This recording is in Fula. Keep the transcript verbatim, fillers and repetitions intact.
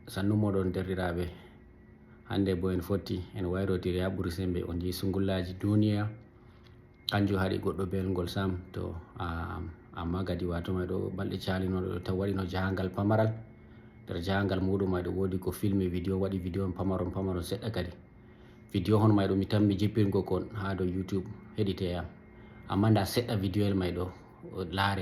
Sannu moɗon derɗiraaɓe, hannde bo en fotti en wayrotiri haa ɓuri sembe. On njii sungullaaji duniya, kanjum haɗi goɗɗo belngol sam. To um, amma kadi wato may ɗo balɗe calino ɗo taw waɗino jahangal pamaral. Nder jahangal muɗum may ɗo woodi ko filmi video, waɗi video on pamaron pamaron seɗɗa kadi. Video hon may ɗo mi tammi jippirgo kon haa dow YouTube, heɗite yam. Amma nda seɗɗa video el may ɗo, laare.